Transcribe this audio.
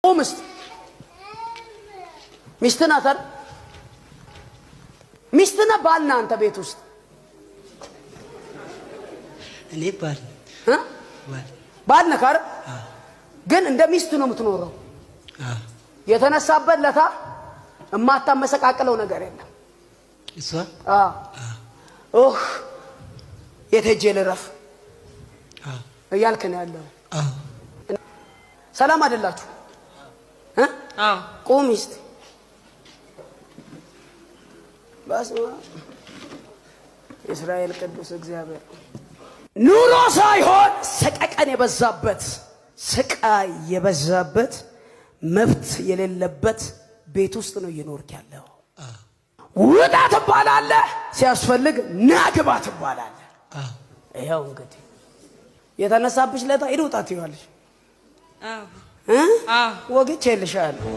ቁም እስቲ። ሚስትህ ናት አይደል? ሚስትህ ነህ ባል ነህ አንተ ቤት ውስጥ? እኔ ባል። እ? ባል። ባል ነህ አይደል? ግን እንደ ሚስት ነው የምትኖረው። አዎ። የተነሳበት ለታ የማታመሰቃቅለው ነገር የለም። እሷ። አዎ። ኦህ፣ የት ሄጄ ልረፍ አዎ። እያልክ ነው ያለው። አዎ። ሰላም አይደላችሁ እ? አዎ። ቁም እስቲ። በስመ አብ፣ የእስራኤል ቅዱስ እግዚአብሔር። ኑሮ ሳይሆን ሰቀቀን የበዛበት፣ ስቃይ የበዛበት፣ መብት የሌለበት ቤት ውስጥ ነው እየኖርክ ያለው። ውጣ ትባላለህ፣ ሲያስፈልግ ና ግባ ትባላለህ። አዎ። ይኸው እንግዲህ የተነሳብሽ ለታ ሂድ ውጣ ትይዋለሽ። አዎ። እ? አዎ። ወግቼልሻለሁ።